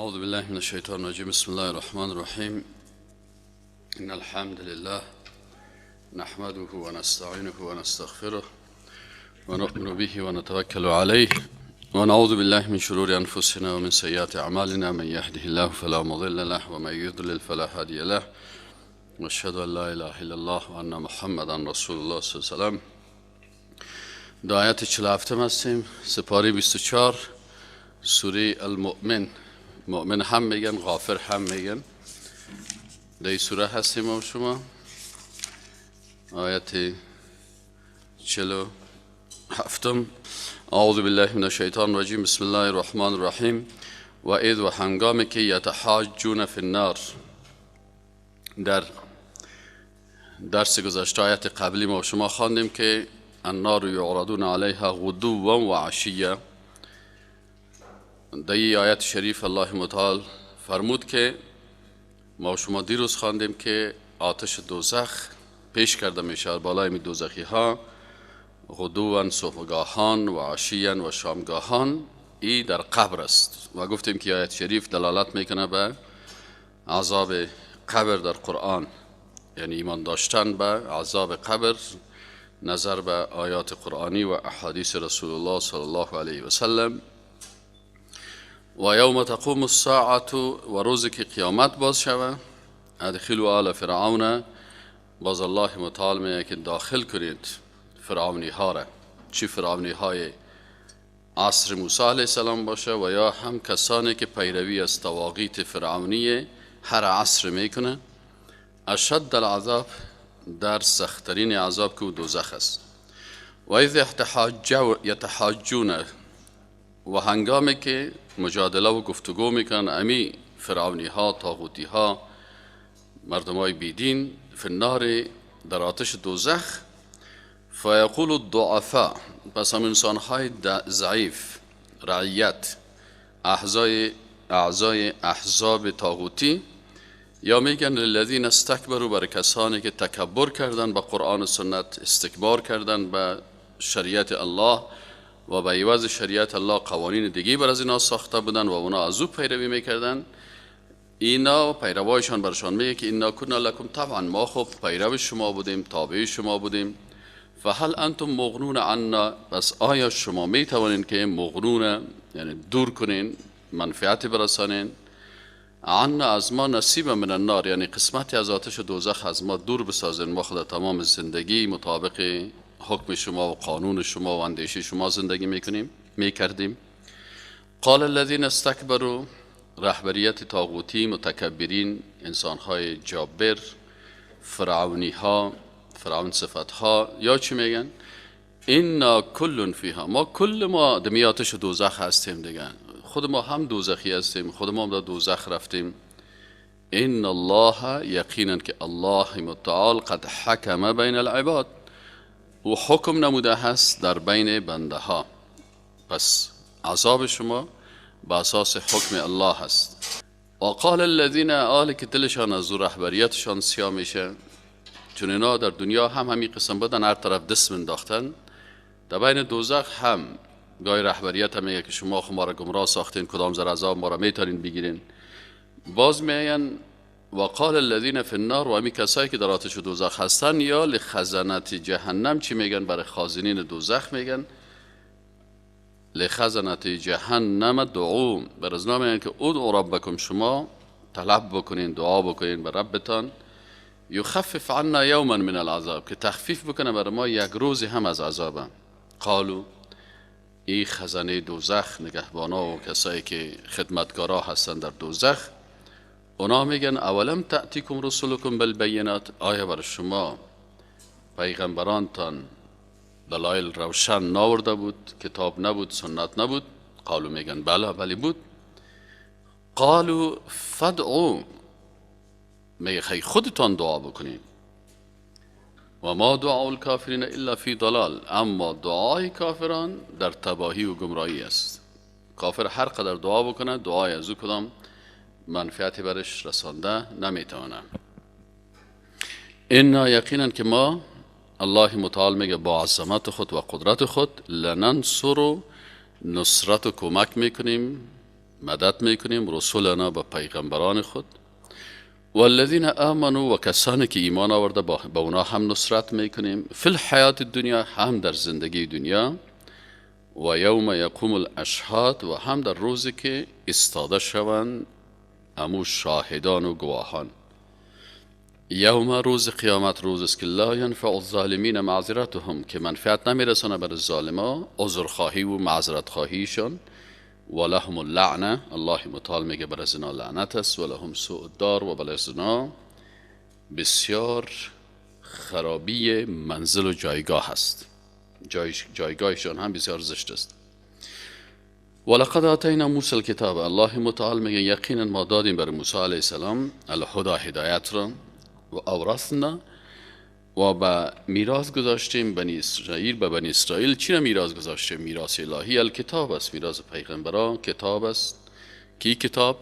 أعوذ بالله من الشيطان الرجيم. بسم الله الرحمن الرحيم. إن الحمد لله نحمده ونستعينه ونستغفره ونؤمن به ونتوكل عليه ونعوذ بالله من شرور أنفسنا ومن سيئات أعمالنا. من يهده الله فلا مضل له ومن يضلل فلا هادي له، وأشهد أن لا إله إلا الله وأن محمدا رسول الله صلى الله عليه وسلم. در آیت 47 هستیم، سپاره 24، سوره المؤمن. مؤمن هم میگن، غافر هم میگن. در این سوره هستیم و شما آیت 47. اعوذ بالله من الشیطان الرجیم. بسم الله الرحمن الرحیم. و اذ، و هنگامی که، یتحاجون فی النار. در درس گذشته، آیت قبلی، ما شما خواندیم که النار یعرضون علیها غدوا و عشیا. در این آیت شریف الله متعال فرمود که ما شما دیروز خواندیم که آتش دوزخ پیش کرده می شود بالای می دوزخی ها، غدوا صبحگاهان و عشیا و شامگاهان. ای در قبر است و گفتیم که آیت شریف دلالت میکنه به عذاب قبر در قرآن، یعنی ایمان داشتن به عذاب قبر نظر به آیات قرآنی و احادیث رسول الله صلی الله علیه و سلم. و یوم تقوم الساعة، و روزی که قیامت باز شوه، ادخلوا آل فرعون. باز الله متعال میگه که داخل کنید فرعونی ها را، چی فرعونی های عصر موسی علیه السلام باشه و یا هم کسانی که پیروی از طواغیت فرعونی هر عصر میکنه، اشد العذاب، در سختترین عذاب که دوزخ است. و اذ یتحاجون، و هنگامی که مجادله و گفتگو میکنن امی فرعونی ها، طاغوتی ها، مردم های بیدین، فی النار، در آتش دوزخ، فیقول الضعفاء، پس هم انسان های ضعیف، رعیت، اعضای احزاب طاغوتی یا میگن للذین استکبروا، بر کسانی که تکبر کردن به قرآن و سنت، استکبار کردن به شریعت الله و به عوض شریعت الله قوانین دیگه بر از اینا ساخته بودن و اونا از او پیروی میکردن، اینا پیروایشان برشان میگه که انا کنا لکم تبعا، ما خب پیرو شما بودیم، تابع شما بودیم. فهل انتم مغنون عنا، پس آیا شما می توانین که مغنون یعنی دور کنین، منفعت برسانین، عنا از ما، نصیبا من النار، یعنی قسمتی از آتش دوزخ از ما دور بسازین؟ ما خود تمام زندگی مطابق حکم شما و قانون شما و اندیشه شما زندگی میکنیم، میکردیم. قال الذين استكبروا، رهبریت طاغوتی، متکبرین، انسانهای جابر، فرعونی ها، فرعون صفت ها، یا چی میگن؟ انا کل فیها، ما کل ما د می آتش دوزخ هستیم دیگه، خود ما هم دوزخی هستیم، خود ما هم در دوزخ رفتیم. ان الله، یقینا که الله متعال، قد حکم بین العباد، او حکم نموده هست در بین بنده ها، پس عذاب شما به اساس حکم الله هست. و قال الذین، آل که دلشان از رهبریتشان سیاه میشه، چون اینا در دنیا هم همین قسم بودن، هر طرف دست منداختن. در بین دوزخ هم گاهی رهبریت هم میگه که شما خو ما را گمراه ساختین، کدام ذره عذاب ما را میتونین بگیرین؟ باز میگن و قال الذین فی النار، و همی کسایی که در آتش دوزخ هستن یا لخزنة جهنم، چی میگن؟ برای خازنین دوزخ میگن، لخزنة جهنم ادعوا، بر از میگن که ادعوا ربکم، شما طلب بکنین، دعا بکنین به ربتان، یخفف عنا یوما من العذاب، که تخفیف بکنه بر ما یک روزی هم از عذابم. قالوا، ای خزانه دوزخ، نگهبانا و کسایی که خدمتگارا هستن در دوزخ، اونا میگن اولم تأتیکم رسلکم بالبینات، آیا بر شما پیغمبرانتان دلایل روشن ناورده بود؟ کتاب نبود؟ سنت نبود؟ قالوا، میگن بله، بلی بود. قالوا فادعوا، میگه خی خودتان دعا بکنید. و ما دعاء الکافرین الا فی ضلال، اما دعای کافران در تباهی و گمراهی است. کافر هر قدر دعا بکنه، دعای از او کدام منفعتی برش رسانده نمیتونه. انا، یقینا که ما، الله متعال میگه با عظمت خود و قدرت خود، لننصر، نصرت و کمک میکنیم. مدد میکنیم رسولنا به پیغمبران خود، والذین آمنوا و کسانی که ایمان آورده به اونا هم نصرت میکنیم، فی الحیات الدنیا هم در زندگی دنیا، و یوم یقوم الاشهاد و هم در روزی که ایستاده شوند امو شاهدان و گواهان. یوم روز قیامت روز است که لا ینفع الظالمین معذرتهم، که منفعت نمیرسانه بر ظالما عذرخواهی و معذرت خواهیشان، و لهم اللعنه، الله متعال میگه بر ازنا لعنت است، و لهم سوء الدار و بر ازنا بسیار خرابی منزل و جایگاه است، جایگاهشان هم بسیار زشت است. ولقد آتینا موسی الکتاب، الله متعال میگه یقینا ما دادیم بر موسی علیه السلام الهدی هدایت را، و اورثنا و به میراث گذاشتیم بنی اسرائیل، به بنی اسرائیل چی را میراث گذاشتیم؟ میراث الهی الکتاب است، میراث پیغمبران کتاب است که کتاب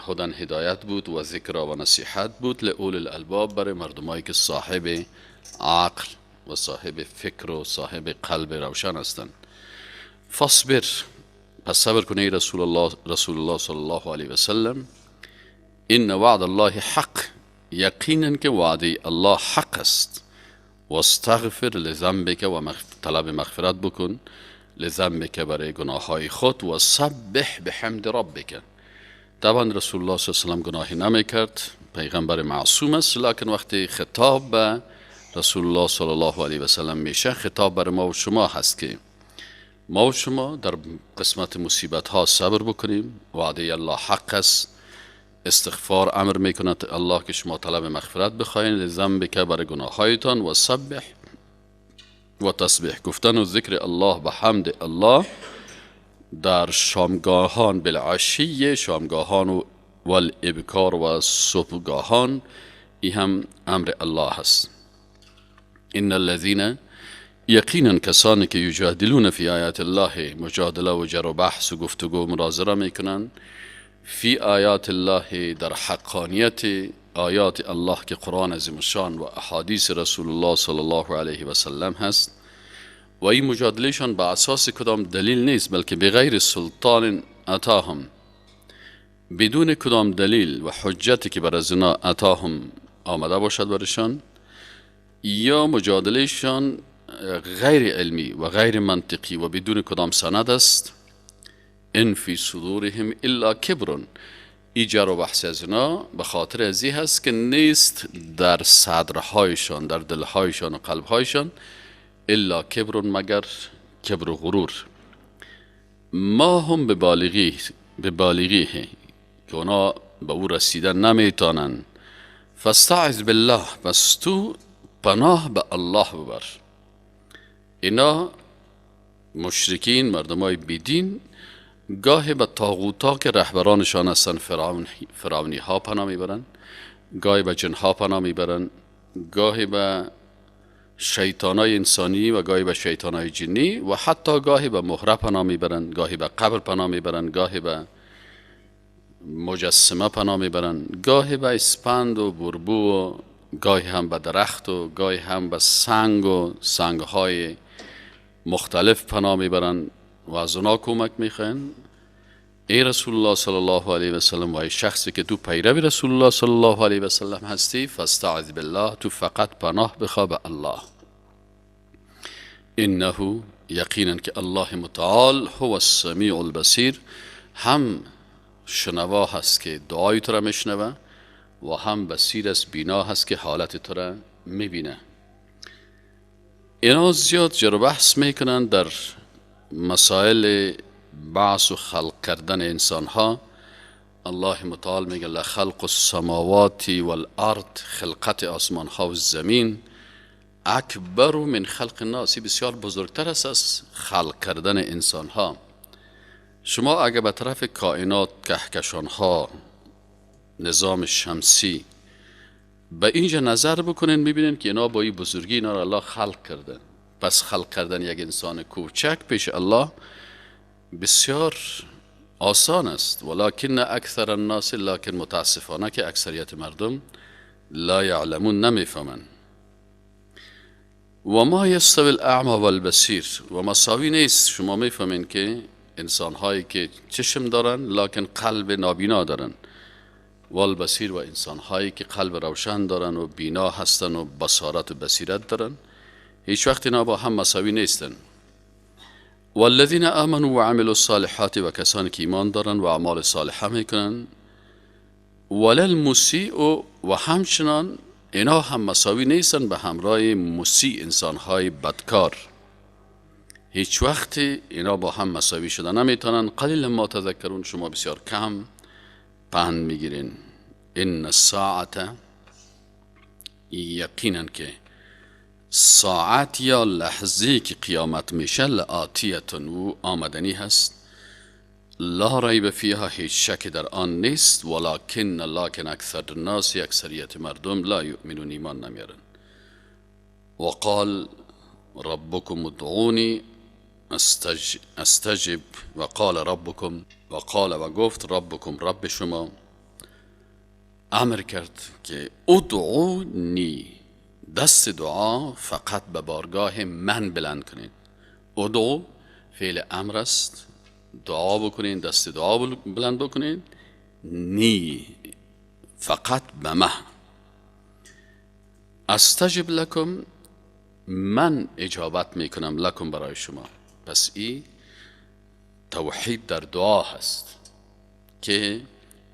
هدن هدایت بود و ذکر و نصیحت بود لأولی الالباب، برای مردمایی که صاحب عقل و صاحب فکر و صاحب قلب روشن هستند. فاصبر، پس صبر کنی رسول الله، رسول الله صلی الله علیه و سلم، ان وعد الله حق، یقینا که وعده الله حق است، واستغفر لذنبک و طلب مغفرت بکن لذنبک برای گناههای خود، و سبح بحمد ربک. طبعا رسول الله صلی الله علیه و سلم گناهی نمیکرد، پیغمبر معصوم است، لکن وقتی خطاب به رسول الله صلی الله علیه و سلم میشه، خطاب بر ما و شما هست که ما و شما در قسمت مصیبت ها صبر بکنیم، وعده الله حق است، استغفار امر میکند الله که شما طلب مغفرت بخواین لذنبک برای گناههایتان، و سبح و تسبیح گفتن و ذکر الله به حمد الله در شامگاهان، بالعشی شامگاهان و والابکار و صبحگاهان، ای هم امر الله هست. ان الذین یقینا کسانی که یجادلون فی آیات الله، مجادله و جر و بحث و گفتگو و مناظره میکنن فی آیات الله، در حقانیت آیات الله که قرآن عظیم الشان و احادیث رسول الله صلی الله علیه و سلم هست، و این مجادلهشان به اساس کدام دلیل نیست، بلکه بغیر سلطان اتاهم، بدون کدام دلیل و حجتی که بر از اینا اتاهم آمده باشد برشان، یا مجادلهشان غیر علمی و غیر منطقی و بدون کدام سند است. ان فی صدورهم الا کبر، ای جر و بحث از اینا به خاطر ازی هست که نیست در صدرهایشان، در دلهایشان و قلبهایشان الا کبر، مگر کبر و غرور. ما هم به بالغیه که اونا به او رسیدن نمیتانن. فاستعذ بالله، پس تو پناه به الله ببر. اینا مشرکین، مردمای بیدین، گاهی به طاغوتا که رهبرانشان هستن فرعونی ها پناه میبرن، گاهی به جن ها پناه میبرن، گاهی به شیطانای انسانی و گاهی به شیطانای جنی، و حتی گاهی به مهره پناه میبرن، گاهی به قبر پناه میبرن، گاهی به مجسمه پناه میبرن، گاهی به اسپند و بربو و گاهی هم به درخت و گاهی هم به سنگ و سنگهای مختلف پناه میبرن و از اونا کمک میخواین. ای رسول الله صلی الله علیه و سلم و ای شخصی که تو پیرو رسول الله صلی الله علیه و سلم هستی، فاستعذ بالله، تو فقط پناه بخواه به الله. انه یقینا که الله متعال هو السمیع البصیر، هم شنوا هست که دعای تو را میشنوه و هم بصیر است، بینا هست که حالت تو را میبینه. اینا زیاد جر و بحث میکنن در مسائل بعث و خلق کردن انسان ها. الله متعال میگه لخلق السماوات والارض، خلقت آسمان ها و زمین اکبر من خلق الناس، بسیار بزرگتر است از خلق کردن انسان ها. شما اگه به طرف کائنات، کهکشان ها، نظام شمسی به اینجا نظر بکنین، میبینین که اینا با این بزرگی اینا را الله خلق کرده. پس خلق کردن یک انسان کوچک پیش الله بسیار آسان است. ولکن اکثر الناس، لکن متاسفانه که اکثریت مردم لا یعلمون، نمیفهمن. و ما یستوی الاعمی والبصیر، و مساوی نیست. شما میفهمین که انسان هایی که چشم دارن لکن قلب نابینا دارن، والبصیر و انسان هایی که قلب روشن دارن و بینا هستن و بصارت و بصیرت دارن، هیچ وقت اینا با هم مساوی نیستن. والذین آمنوا وعملوا الصالحات و کسانی که ایمان دارن و اعمال صالحه میکنن، وللمسیء و همچنان اینا هم مساوی نیستن به همراه مسیء، انسانهای بدکار. هیچ وقتی اینا با هم مساوی شده نمیتونن. قلیلا ما تذکرون، شما بسیار کم پند میگیرین. ان الساعة، یقینا که ساعت یا لحظه که قیامت میشه، لآتیة و آمدنی هست، لا ریب فیها، هیچ شک در آن نیست، ولکن لکن اکثر الناس، اکثریت مردم، لا یؤمنون، ایمان نمیارن. وقال ربکم ادعونی استجب، وقال ربکم، وقال و گفت، ربکم رب شما امر کرد که ادعونی، دست دعا فقط به بارگاه من بلند کنید. ادعو فعل امر است، دعا بکنید، دست دعا بلند بکنید، نی فقط به من، استجب لکم، من اجابت میکنم، لکم برای شما. پس ای توحید در دعا هست که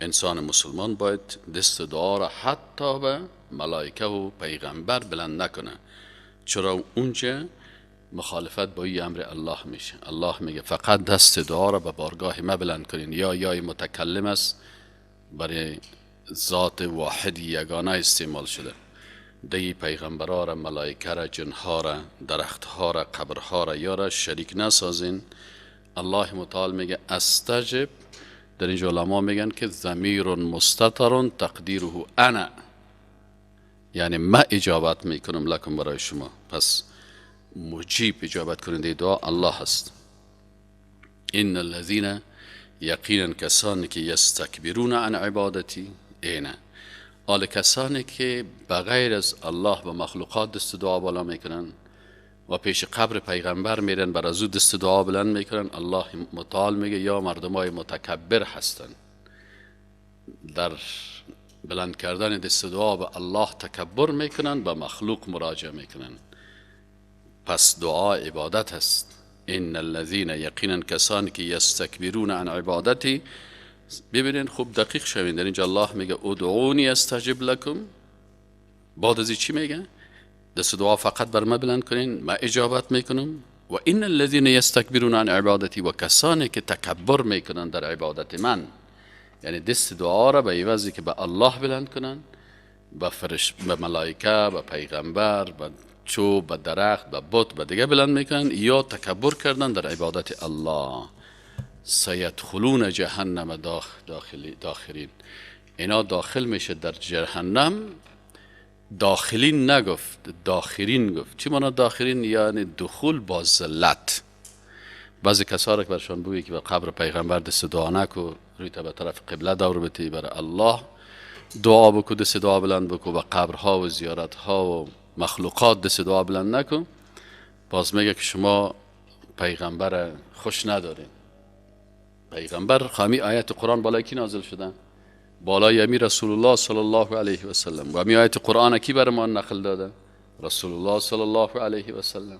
انسان مسلمان باید دست دعا را حتی به ملائکه و پیغمبر بلند نکنه، چرا اونجا مخالفت با این امر الله میشه. الله میگه فقط دست دعا را به بارگاه ما بلند کنین، یا یای متکلم است برای ذات واحد یگانه استعمال شده. دی پیغمبرا را، ملائکه را، جنها را، درختها را، قبرها را یا را شریک نسازین. الله متعال میگه استجب، در اینجا علما میگن که ضمیر مستتر تقدیره انا، یعنی ما اجابت میکنم، لکم برای شما. پس مجیب اجابت کننده دعا الله هست. ان الذین، یقینا کسانی که یستکبرون عن عبادتی، اینه آل کسانی که بغیر از الله و مخلوقات دست دعا بالا میکنن و پیش قبر پیغمبر میرن بر از او دست دعا بلند میکنن، الله متعال میگه یا مردمای متکبر هستن، در بلند کردن دست دعا به الله تکبر میکنن، به مخلوق مراجعه میکنن. پس دعا عبادت هست. ان الذین، یقینا کسانی که یستکبرون عن عبادتی، ببینین خوب دقیق شوین، در اینجا الله میگه ادعونی استجب لکم، بعد از چی میگه؟ دست دعا فقط بر ما بلند کنین، ما اجابت میکنم. و ان الذین یستکبرون عن عبادتی، و کسانی که تکبر میکنن در عبادت من، یعنی دست دعا را به عوضی که به الله بلند کنن، به فرش، به ملائکه، به پیغمبر، به چوب، به درخت، به بت، به دیگه بلند میکنن، یا تکبر کردن در عبادت الله. سیدخلون جهنم داخلین، اینا داخل میشه در جهنم. داخلین نگفت، داخرین گفت. چی مانا داخرین؟ یعنی دخول با ذلت. بعضی کسا را که برشان بویی که به قبر پیغمبر دست دعا نکو، روی تا به طرف قبله دور بتی، برای الله دعا بکو، دست دعا بلند بکو، به قبرها و زیارتها و مخلوقات دست دعا بلند نکن. باز میگه که شما پیغمبر خوش ندارین. پیغمبر خامی آیت قرآن بالای کی نازل شدن؟ بالای امی رسول الله صلی الله علیه و سلم. و امی آیت قرآن کی بر ما نقل داده؟ رسول الله صلی الله علیه و سلم.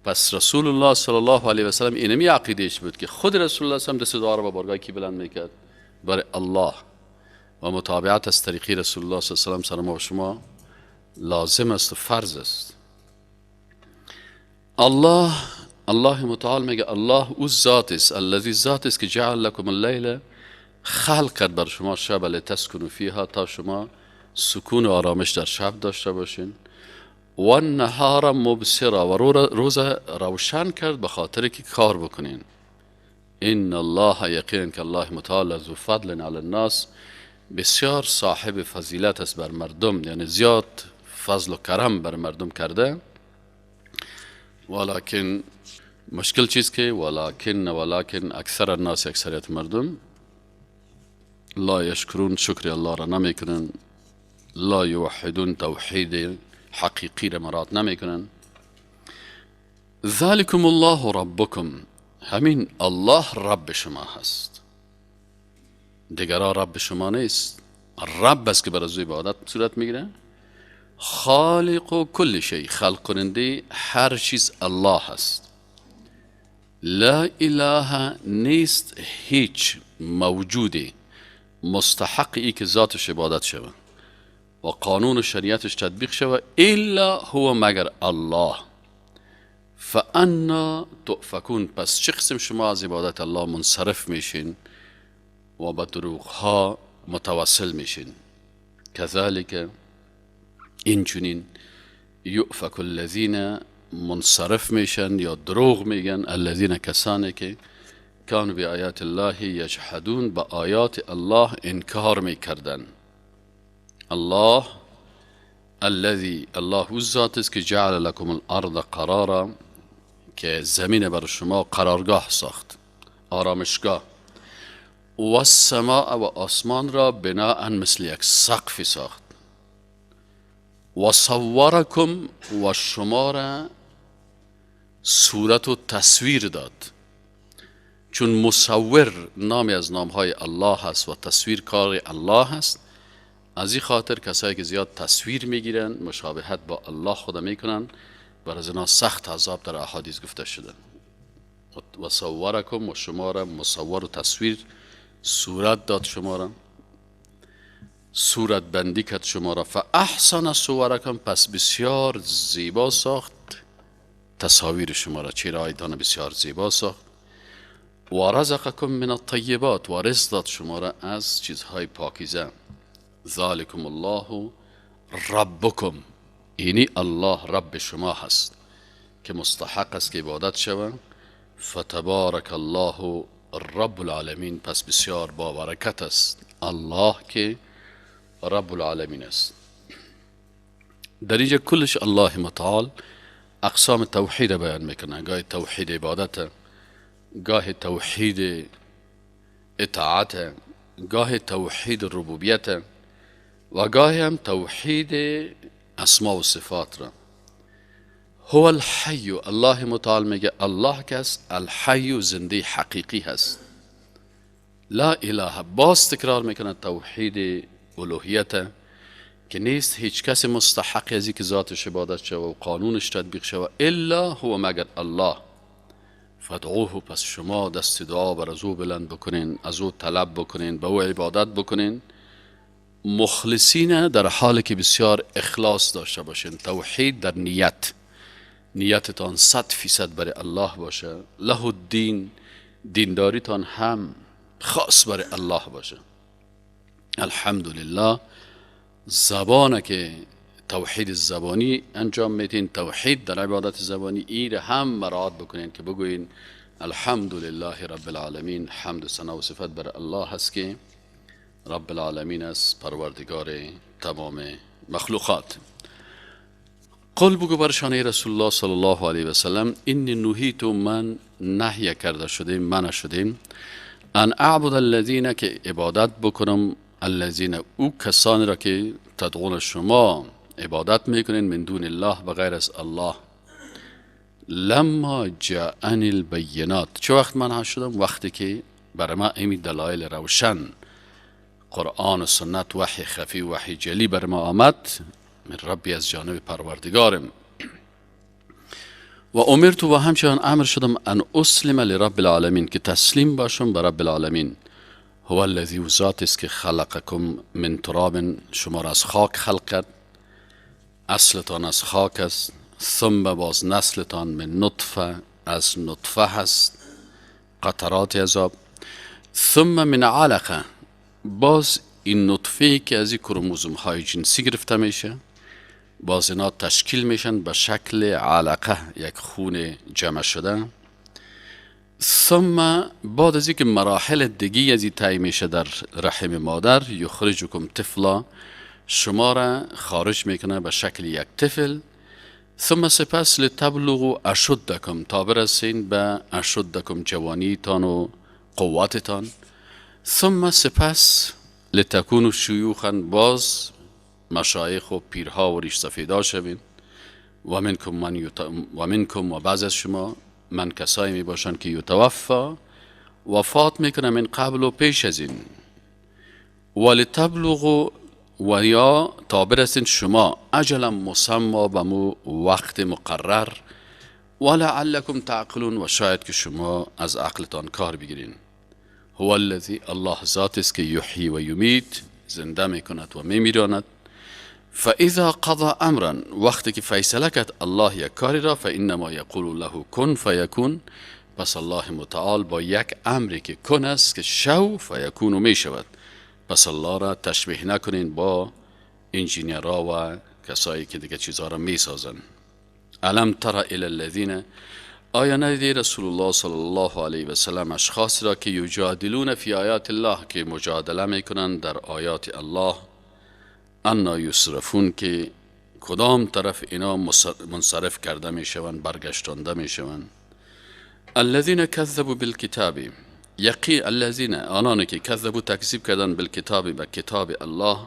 پس رسول الله صلی الله علیه و سلم اینمی عقیدهش بود که خود رسول الله صلی الله علیه و سلم دست دعا را به بارگاه کی بلند میکرد؟ برای الله. و متابعت از طریقی رسول الله صلی الله علیه و سلم سر ما و شما لازم است و فرض است. الله متعال میگه الله او ذات است، الذی ذات است که جعل لکم اللیل، خلق کرد بر شما شب، لتسکنوا فیها، تا شما سکون و آرامش در شب داشته باشین، و النهار مبصرا، و روز روشن کرد به خاطر که کار بکنین. ان الله، یقینا که الله متعال ذو فضل علی الناس، بسیار صاحب فضیلت است بر مردم، یعنی زیاد فضل و کرم بر مردم کرده. ولکن مشکل چیز که ولکن اکثر الناس، اکثریت مردم، لا یشکرون، شکر الله را نمیکنن، لا یوحدون، توحید حقیقی را مراد نمیکنن. ذلکم الله ربکم. همین الله رب شما هست، دیگرها رب شما نیست. رب است که بر از عبادت صورت میگیره. خالق و کل شی، خلق کننده هر چیز الله هست. لا اله نیست هیچ موجودی مستحق ای که ذاتش عبادت شود و قانون و شریعتش تطبیق شود الا هو، مگر الله. فانا تؤفکون، پس چه قسم شما از عبادت الله منصرف میشین و به دروغ ها متوسل میشین؟ کذالک این چنین یؤفک الذین، منصرف میشن یا دروغ میگن، الذین کسانی که کانوا بآیات الله یجحدون، به آیات الله انکار میکردن. الله الذی، الله او ذات است که جعل لکم الارض قرارا، که زمین بر شما قرارگاه ساخت، آرامشگاه، و السماء و آسمان را بناء مثل یک سقف ساخت، و صورکم و شما را صورت و تصویر داد. چون مصور نامی از نامهای الله هست و تصویر کار الله هست، از این خاطر کسایی که زیاد تصویر میگیرن مشابهت با الله خود میکنن، بر از اینا سخت عذاب در احادیث گفته شده. و صورکم و شما را مصور و تصویر صورت داد، شما را صورت بندی کرد شما را. فاحسن صورکم، پس بسیار زیبا ساخت تصاویر شما را، چهره‌هایتان بسیار زیبا ساخت. و رزقکم من الطیبات، و رزق داد شما را از چیزهای پاکیزه. ذالکم الله ربکم، اینی الله رب شما هست که مستحق است که عبادت شود. فتبارک الله رب العالمین، پس بسیار با برکت است الله که رب العالمین است. در اینجا کلش الله متعال اقسام توحید بیان میکنه. گاهی توحید عبادت، گاه توحید اطاعت، گاه توحید ربوبیت و گاهی هم توحید اسما و صفات را. هو الحی، الله متعال میگه الله کس الحی زنده حقیقی هست. لا اله، باز تکرار میکنه توحید الوهیت که نیست هیچ کس مستحق از که ذاتش عبادت شوه و قانونش تطبیق شوه الا هو مگر الله. فادعوه، پس شما دست دعا بر از او بلند بکنین، از او طلب بکنین، به او عبادت بکنین، مخلصین در حال که بسیار اخلاص داشته باشین. توحید در نیت، نیتتان 100% برای الله باشه. له الدین، دینداریتان هم خاص برای الله باشه. الحمدلله زبانه که توحید زبانی انجام میدین، توحید در عبادت زبانی، این هم مراعات بکنین که بگوین الحمدلله رب العالمین، حمد و ثنا و صفت بر الله هست که رب العالمین است، پروردگار تمام مخلوقات. قل، بگو برشان ای رسول الله صلی الله علیه و سلم، انی نهیت، من نهی کرده شدیم، منع شدیم، ان اعبد الذین، که عبادت بکنم، الذین او کسانی را که تدعون شما عبادت میکنین، من دون الله بغیر از الله، لما جاءنی البینات. چه وقت منع شدم؟ وقتی که بر ما امی دلایل روشن قرآن و سنت، وحی خفی و وحی جلی بر ما آمد، من ربی از جانب پروردگارم. و امرت و همچنان امر شدم، ان اسلم لرب العالمین، که تسلیم باشم به رب العالمین. هو الذی، ذات است که خلقکم من تراب، شما را از خاک خلق کرد، اصلتان از خاک است. ثم باز نسلتان من نطفه، از نطفه هست، قطرات از آب. ثم من علقه، باز این نطفه که از این کروموزوم های جنسی گرفته میشه، باز اینا تشکیل میشن به شکل علقه، یک خون جمع شده. ثم بعد از اینکه مراحل دیگه از این طی میشه در رحم مادر، یخرجکم طفلا، شما را خارج میکنه به شکل یک طفل. ثم سپس لتبلغوا اشدکم، تا برسین به اشدکم، جوانیتان و قوتتان. ثم سپس لتکونوا شیوخا، باز مشایخ و پیرها و ریش سفیدا شوین. و منکم من و منکم و بعض از شما، من کسایی می باشند که یتوفا وفات میکنه من قبل و پیش از این، ولتبلغوا و یا تا برسین شما اجلا مسما به مو وقت مقرر، ولعلکم تعقلون و شاید که شما از عقلتان کار بگیرین. هو الذی الله ذات است که یحیی و یمیت، زنده میکند و میمیراند. فاذا قضا امرا وقتی که فیصله کرد الله یک کاری را، فانما یقول له کن فیکون، پس الله متعال با یک امری که کن است که شو فیکون می شود. پس الله را تشبیه نکنین با انجینیرها و کسایی که دیگه چیزها را می سازن. الم تر الی الذین، آیا ندیدی رسول الله صلی الله علیه و سلم اشخاص را که یجادلون فی آیات الله، که مجادله میکنند در آیات الله، انا یصرفون، که کدام طرف اینا منصرف کرده میشوند، برگشتانده میشوند. الذین کذبوا بالکتاب، یقی الذین آنانی که کذبوا تکذیب کردن بالکتاب به کتاب الله،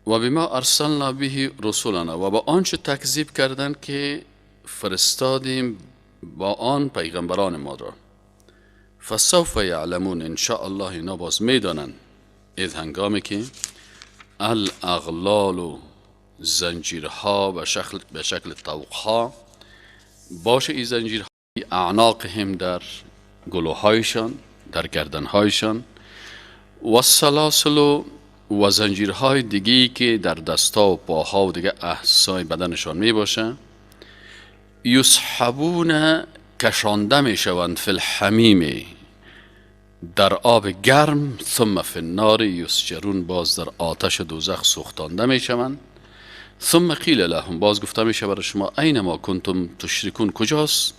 و بما ارسلنا به رسولنا و با آنچه تکذیب کردن که فرستادیم با آن پیغمبران ما را. فسوف یعلمون ان شاء الله اینا باز میدانند، اذ هنگامی که الاغلال زنجیرها به شکل طوقها باشه، این زنجیرها اعناقهم در گلوهایشان، در گردنهایشان، و سلاسل و زنجیرهای دیگی که در دستا و پاها و دیگه احسای بدنشان می باشه، یسحبون کشانده می شوند فی الحمیم در آب گرم، ثم فی النار یسجرون باز در آتش دوزخ سوختانده می شوند. ثم قیل لهم باز گفته می شود شما این ما کنتم تشرکون، کجاست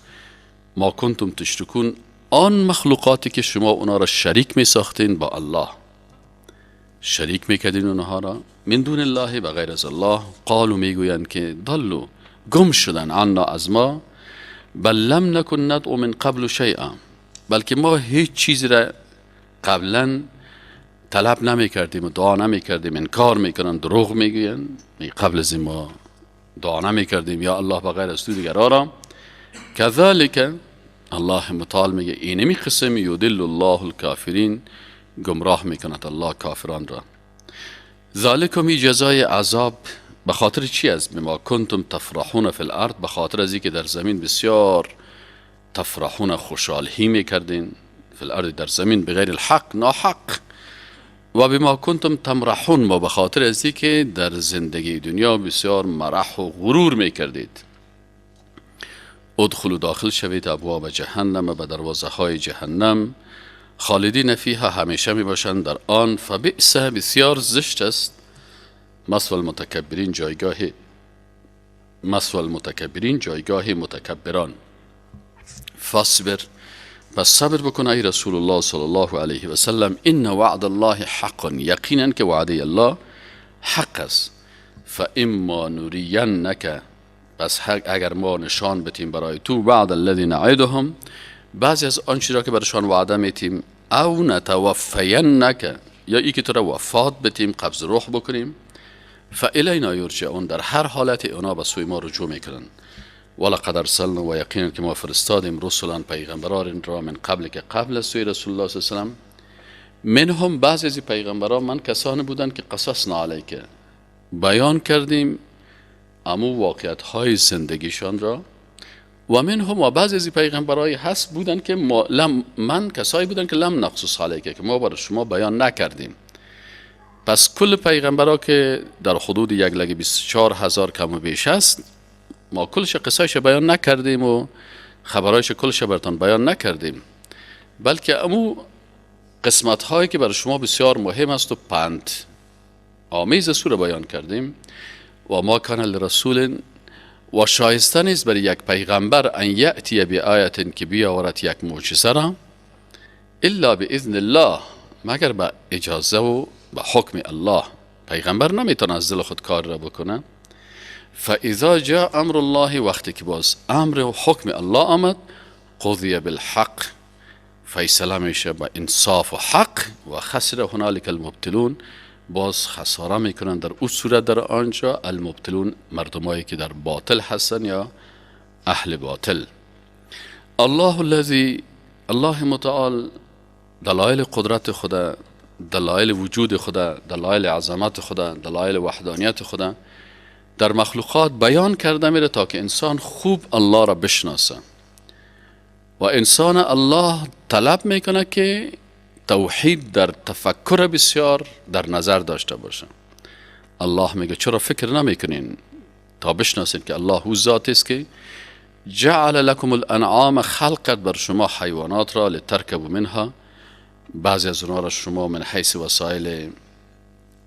ما کنتم تشرکون، آن مخلوقاتی که شما اونا را شریک می ساختین با الله، شریک می کردین اونها را، من دون الله به غیر از الله. قالو میگویند که ضلوا گم شدن، عنا از ما، بل لم نکن ندعو من قبل شیئا، بلکه ما هیچ چیزی را قبلا طلب نمی کردیم و دعا نمی کردیم. انکار میکنن، دروغ میگوین، قبل از این ما دعا نمی کردیم یا الله به غیر از تو دیگرها را. کذالک الله متعال میگه اینمی قسم یدل الله الکافرین، گمراه میکند الله کافران را. ذالکم ای جزای عذاب به خاطر چی است؟ بما کنتم تفرحون فی الارض، به خاطر از اینکه در زمین بسیار تفرحون خوشحالی میکردین، فی الارض در زمین، بغیر الحق ناحق، و بما کنتم تمرحون و به خاطر از اینکه در زندگی دنیا بسیار مرح و غرور میکردید. ادخلوا داخل شوید ابواب جهنم به دروازه های جهنم، خالدین فیها همیشه می باشند در آن. فبئس بسیار زشت است مثوى المتکبرین جایگاه، مثوى المتکبرین جایگاه متکبران. فاصبر پس صبر بکن ای رسول الله صلی الله علیه و سلم، ان وعد الله حق، یقینا که وعده الله حق است. فاما نرینک پس اگر ما نشان بتیم برای تو بعد الذی نعدهم بعضی از آنچه را که برشان وعده میتیم، او نتوفینک یا ای که تو را وفات بتیم، قبض روح بکنیم، فالینا یرجعون در هر حالت اونا به سوی ما رجوع میکنن. ولقد ارسلنا و یقینا که ما فرستادیم رسولا پیغمبران را من قبل که قبل از سوی رسول الله صلی الله علیه و سلم، منهم بعضی از پیغمبران من کسانی بودند که قصصنا علیک بیان کردیم امو واقعیت های زندگیشان را، و منهم و بعضی از پیغمبرای هست بودند که ما لم من کسایی بودند که لم نقصص علیک که ما برای شما بیان نکردیم. پس کل پیغمبرا که در حدود 1,24,000 کم و بیش است، ما کلش قصایش بیان نکردیم و خبرایش کلش براتان بیان نکردیم، بلکه امو قسمت هایی که برای شما بسیار مهم است و پند آمیز سوره بیان کردیم. و ما کان لرسول و شایسته نیست برای یک پیغمبر ان یأتی بآیت که بیاورد یک معجزه را، الا باذن الله مگر به اجازه و به حکم الله. پیغمبر نمیتونه از دل خود کار را بکنه. فاذا جاء امر الله وقتی که باز امر و حکم الله آمد، قضی بالحق فیصله میشه با انصاف و حق، و خسر هنالک المبتلون باز خساره میکنن در او صورت در آنجا المبتلون مردمایی که در باطل هستن یا اهل باطل. الله الذی، الله متعال دلایل قدرت خدا، دلایل وجود خدا، دلایل عظمت خدا، دلایل وحدانیت خدا در مخلوقات بیان کرده میره تا که انسان خوب الله را بشناسه. و انسان الله طلب میکنه که توحید در تفکر بسیار در نظر داشته باشه. الله میگه چرا فکر نمیکنین تا بشناسین که الله او ذات است که جعل لكم الانعام، خلق کرد بر شما حیوانات را، لترکبوا منها، بعضی از اونها را شما من حیث وسایل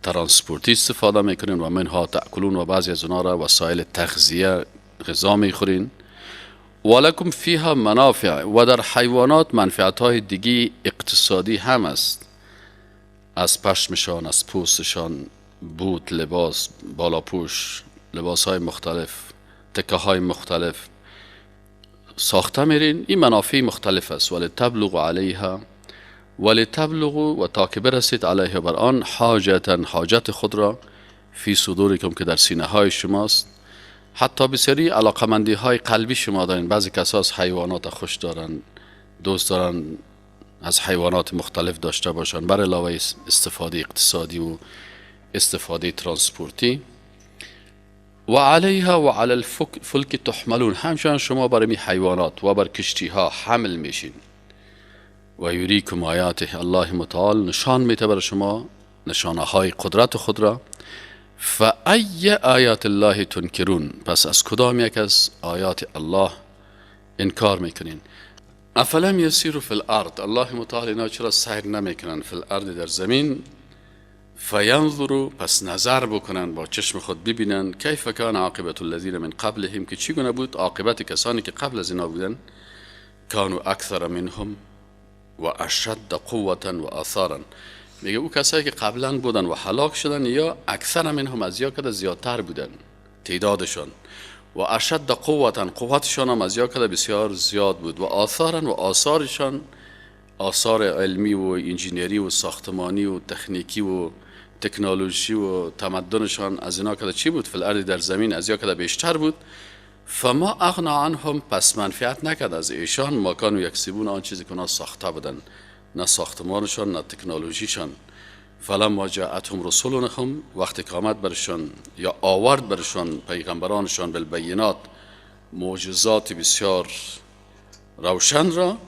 ترانسپورتی استفاده میکنین، و منها تأکلون، و بعضی از اونها را وسایل تغذیه غذا میخورین، ولکم فیها منافع، و در حیوانات منفعت های دیگه اقتصادی هم است، از پشمشان، از پوستشان، بوت، لباس، بالاپوش، لباس های مختلف، تکه های مختلف ساخته میرین. این منافع مختلف است. ولتبلغوا علیها، ولتبلغوا، و تا که برسید، علیها، بر آن، حاجة، حاجت خود را، فی صدورکم، که در سینه های شماست. حتی بسیاری علاقمندی های قلبی شما دارین. بعضی کسا از حیوانات خوش دارن، دوست دارن از حیوانات مختلف داشته باشن، بر علاوه استفاده اقتصادی و استفاده ترانسپورتی. و علیها و علی الفلک تحملون، همچنان شما بر می حیوانات و بر کشتی ها حمل میشین. و یریکم آیاته، الله متعال نشان میده بر شما نشانه های قدرت خود را. فای آیات الله تنکرون، پس از کدام یک از آیات الله انکار میکنین؟ افلم یسیروا فی الارض، الله متعال اینا چرا سیر نمیکنن، فی الارض، در زمین، فینظروا، پس نظر بکنن، با چشم خود ببینن، کیف کان عاقبت الذین من قبلهم، که چگونه بود عاقبت کسانی که قبل از اینا بودن، کانوا اکثر منهم و اشد قوة و آثارا. میگه او کسایی که قبلا بودن و هلاک شدن، یا اکثر منهم، از یا کده زیادتر بودن تعدادشان، و اشد قوة، قوتشان هم از یا کده بسیار زیاد بود، و آثارا، و آثارشان، آثار علمی و انجینری و ساختمانی و تکنیکی و تکنولوژی و تمدنشان از اینا کده چی بود؟ فی الارض، در زمین، از یا کده بیشتر بود. فما اغنی عنهم، پس منفعت نکرد از ایشان، ما کانوا یکسبون، آن چیزی که اونا ساخته بودن، نه ساختمانشان نه تکنولوژیشان. فلما جاءتهم رسلهم، وقتی که آمد برشان یا آورد برشان پیغمبرانشان، بالبینات، معجزات بسیار روشن را،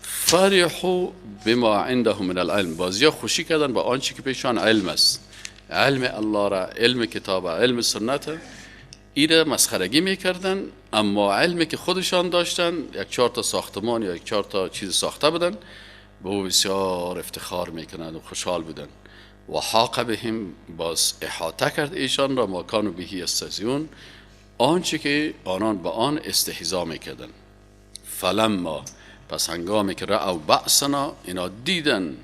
فرحوا بما عندهم من العلم، بازیا خوشی کردن با آنچه که پیشان علم است، علم الله را، علم کتاب، علم سنت، ایره مسخرگی میکردن. اما علمی که خودشان داشتن، یک چهار تا ساختمان یا یک چهار تا چیز ساخته بودن، به او بسیار افتخار میکنند و خوشحال بودن. و حاق بهم، باز احاطه کرد ایشان را، ما کانوا به یستهزئون، آنچه که آنان به آن استهزا میکردن. فلما، پس هنگامی که رأوا بأسنا، اینا دیدن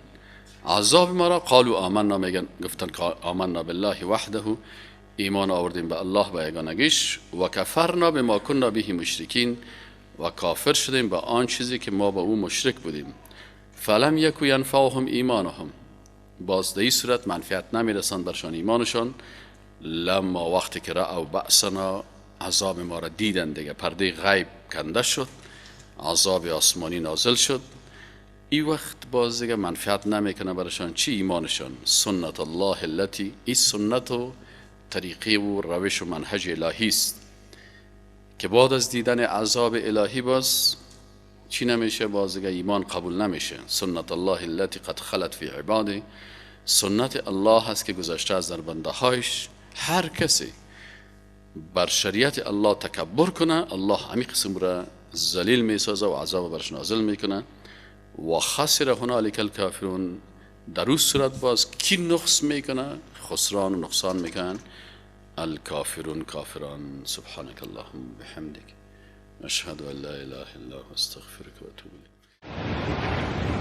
عذاب ما را، قالوا آمنا، میگن، گفتن که آمنا بالله وحده، ایمان آوردیم به الله به یگانگیش، و کفرنا بما کنا به مشرکین، و کافر شدیم به آن چیزی که ما با او مشرک بودیم. فلم یک ینفعهم ایمانهم، باز در این صورت منفعت نمیرسند برشان ایمانشان، لما، وقتی که رأوا بأسنا، عذاب ما را دیدن. دیگه پرده غیب کنده شد، عذاب آسمانی نازل شد. این وقت باز دیگه منفعت نمیکنه برشان چی؟ ایمانشان. سنة الله التی، این سنت و طریقه و روش و منهج الهی است که بعد از دیدن عذاب الهی باز چی نمیشه؟ باز دیگه ایمان قبول نمیشه. سنة الله التی قد خلت فی عباده، سنت الله هست که گذشته از در بنده هایش. هر کسی بر شریعت الله تکبر کنه، الله همین قسم را ذلیل میسازه و عذاب برش نازل میکنه. و خسر هنالک الکافرون، در او صورت باز کی نقص میکنه، خسران و نقصان میکنن؟ الکافرون، کافران. سبحانك اللهم بحمدك، اشهد ان لا اله الا انت، استغفرك و اتوب الیک.